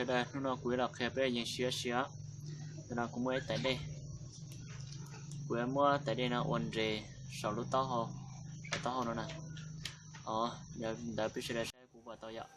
Hnub no kuv yuav los qhia peb yees siv siv. Ntawm no kuv muaj ib tais dej, kuv yuav muab tais dej no ua nres saum lub taub hau, saum taub hau no na. Ntawd peb sawv daws saib kuv puas tau yom.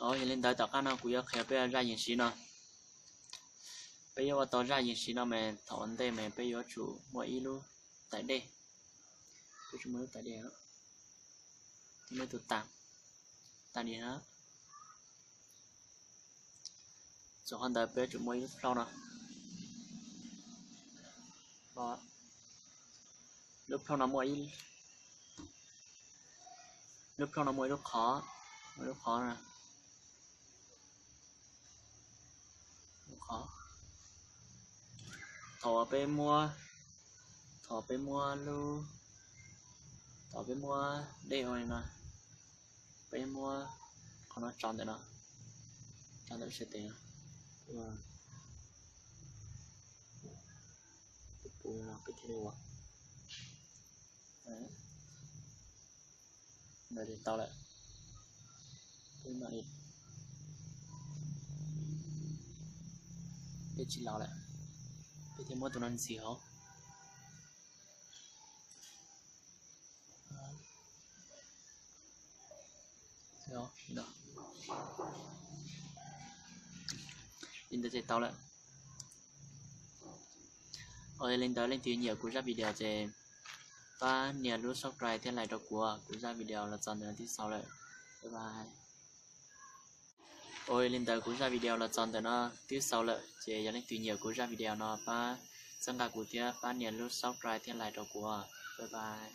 Yog li ntawd tom qab no kuv yuav qhia peb zaj yees siv no. Peb yuav ua tau zaj yees siv no mas thaum ua ntej mas peb yuav tsum muaj ib lub tais dej, peb tsum muaj lub tais dej, muaj tus tas, tas nim no. Txog qhov ntawd peb yuav tsum muaj ib lub plhaub no. Lub plhaub no muaj, lub plhaub no muaj ib lub qhov, muaj ib lub qhov no. Lub qhov, thaum peb muab, thaum peb muab lub, thaum peb muab dej ua li no, peb muab qhov no tso ntawm no, tso ntawm sab tes no, peb thiaj li ua. Ntawd ces tau lawm. Peb mam li, peb tsis laus lawm, peb thiaj muab tus no ntxiv hauv. Li ntawd ces tau lawm. Yog li ntawd leej twg nyiam kuv zaj video ces pab nias lub subscribe thiab like rau kuv, kuv zaj video los txog ntawm no twb xaus lawm. Bye bye. Yog li ntawd kuv zaj video los txog ntawm no twb xaus lawm ces yog leej twg nyiam kuv zaj video no pab txhawb nqa kuv thiab pab nias lub subscribe thiab like rau kuv. Bye bye.